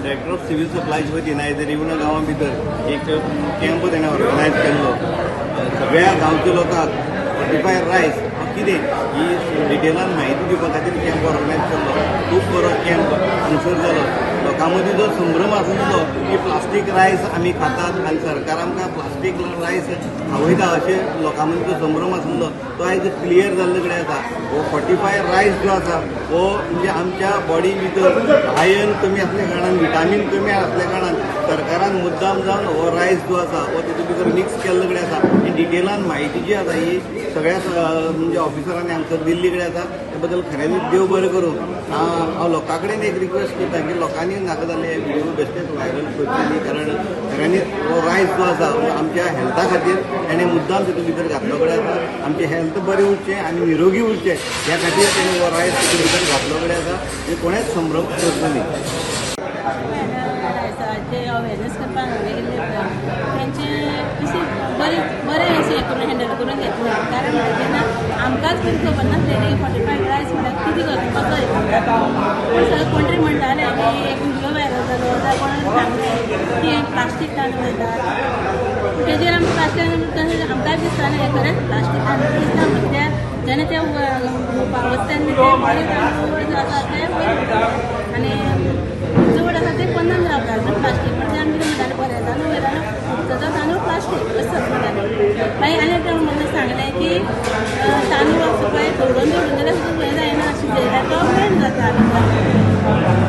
Director of civil supplies वतीन आयज रिवणा गांवां भितर एक कॅम्प ताणें ऑर्गनायज केल्लो. सगळ्या गांवच्या लोकांक फोर्टिफाय रायस कितें ही डिटेलान म्हायती दिवपा खातीर कॅम्प ऑर्गनायज केल्लो. खूब बरो कॅम्प हांगसर जालो. लोकां मदीं जो संभ्रम आसलो की प्लास्टीक रायस आमी खातात आनी सरकार आमकां प्लास्टीक रायस खावयता अशें लोकां मदीं जो संभ्रम आसलो तो आयज क्लियर जाल्ले कडेन आसा. हो फोर्टिफाय रायस जो आसा हो म्हणजे आमच्या बॉडी भितर आयर्न कमी आसल्या कारणान, विटामीन कमी आसल्या कारणान सरकारान मुद्दाम जावन हो रायस जो आसा हो तितून भितर मिक्स केल्ले कडेन आसा. ही डिटेलान म्हायती जी आसा ही सगळ्या म्हणजे ऑफिसरांनी हांगसर दिल्ली कडेन आसा. त्या बद्दल खऱ्यांनीच देव बरें करूं. हांव लोकां कडेन एक रिक्वेस्ट करता की लोकांनी नाका जाल्ले व्हिडिओ बेश्टेच व्हायरल करचे न्ही, कारण खऱ्यांनीच हो रायस जो आसा हो आमच्या हेल्था खातीर ताणें मुद्दाम तितून भितर घातलो कडेन आसा. आमचें हेल्थ बरें उरचें आनी निरोगी उरचें ह्या खातीर ताणें हो रायस तितून भितर घातलो कडेन आसा. म्हणजे कोणेच संभ्रम करचो न्ही. रायसाचे अवेरनेस करपाक हांगा गेल्ले तेंचे अशें बरें बरें अशें हें करून हँडल करून घेतलें. कारण म्हणल्यार जेन्ना आमकांच बीन खबर नासलें की फोर्टिफायड रायस म्हळ्यार कितें करता, कसो हें करता. पूण सगळे कोण तरी म्हणटाले की एक व्हिडियो व्हायरल जालो, जाल्यार कोणाक सांगलें की प्लास्टीक तांदूळ येतात. तेजेर आमी प्लास्टीक तशें आमकांय दिसतालें हें खरेंच प्लास्टीक तांदूळ दिसता. कित्याक जेन्ना ते घेवपाक वता तेन्ना ते बरे तांदूळ आसा ते वयर वताले आनी चड आसा ते पन्नास रावताले. प्लास्टीक म्हणजे आमी कितें म्हणटाले, बरें तांदूळ वयल्यान उपजता तांदूळ प्लास्टीक अशें म्हणटाले. मागीर आनी एकदां म्हणून सांगलें की तांदूळ आसा पळय धोडून धोडून जाल्यार सुद्दां हें जायना, शिजयल्यार तो मेण जाता.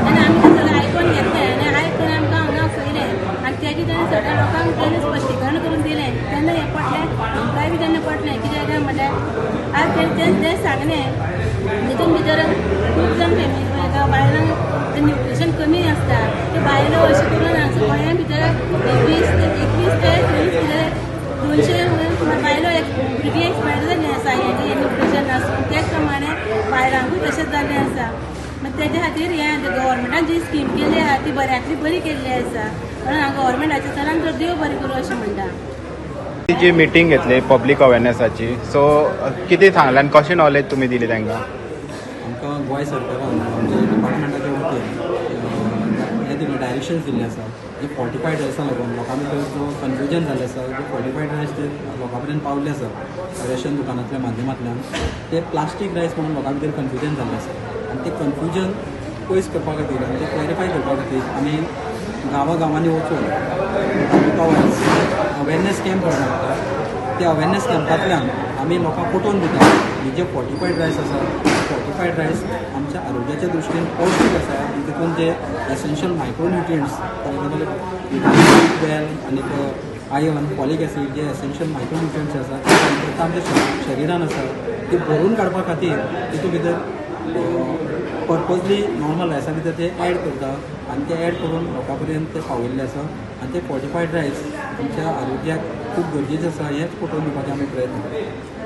आनी आमी तें सगळें आयकोन घेतलें आनी आयकून आमकां हांगा फयलें आनी तेजें तेणें सगळ्या लोकांक तेणें स्पश्टीकरण करून दिलें तेन्ना हें पटलें आमकांय बी तेन्ना पटलें. कित्याक काय म्हणल्यार आज तें तें सांगलें तितून भितर खूब जाण फॅमिली बायलांक न्युट्रिशन कमी आसता त्यो बायलो अशें करून हांगसर गोंया भितर 21 ते 23 कितें 200 बायलो भुरगीं एक्सपायर जाल्लीं आसा हें न्युट्रिशन नासून. तेच प्रमाणे बायलांकूय तशेंच जाल्लें आसा. मागीर तेज्या खातीर हें गव्हर्मेंटान जी स्कीम केल्ली आहा ती बऱ्यांतली बरी केल्ली आसा. म्हणून हांव गव्हर्मेंटाच्या चलान तर देव बरें करूं अशें म्हणटा. जी मिटींग घेतली पब्लीक अवेरनेसाची, सो कितें सांगलें आनी कशें नॉलेज तुमी दिली तांकां? आमकां गोंय सरकारान आमच्या डिपार्टमेंटाच्या वतीन हें दिलें, डायरेक्शन्स दिल्ले आसा जे फोर्टिफायड रायसा लागून लोकां भितर जो कन्फ्युजन जाल्लें आसा, जे फोर्टिफायड रायस ते लोकां पर्यंत पावल्ले आसा रेशन दुकानांतल्या माध्यमांतल्यान, ते प्लास्टीक रायस म्हणून लोकां भितर कन्फ्युजन जाल्लें आसा. आनी तें कन्फ्युजन पयस करपा खातीर आनी तें क्लॅरिफाय करपा खातीर आमी गांवां गांवांनी वचून तालुका वायज अवेरनेस कॅम्प घडोवन हाडटा. त्या अवेरनेस कॅम्पांतल्यान आमी लोकांक पटोवन दिता की जे फोर्टिफायड रायस आसा, फोर्टिफायड रायस आमच्या आरोग्याच्या दृश्टीन पौश्टीक आसा आनी तितून जे essential micronutrients, for example vitamin B 12 आनी आयर्न, फॉलीक एसीड, जे एसेन्शियल मायक्रोन्युट्रियंट्स आसा ते कमतरता आमच्या शरिरान आसा ती भरून काडपा खातीर तितून भितर पर्पजली नॉर्मल रायसा भितर ते एड करता आनी ते एड करून लोकां पर्यंत ते पावयल्ले आसा. आनी ते फोर्टिफायड रायस आमच्या आरोग्याक खूब गरजेचें आसा हेंच पटोवन दिवपाचें आमी प्रयत्न करता.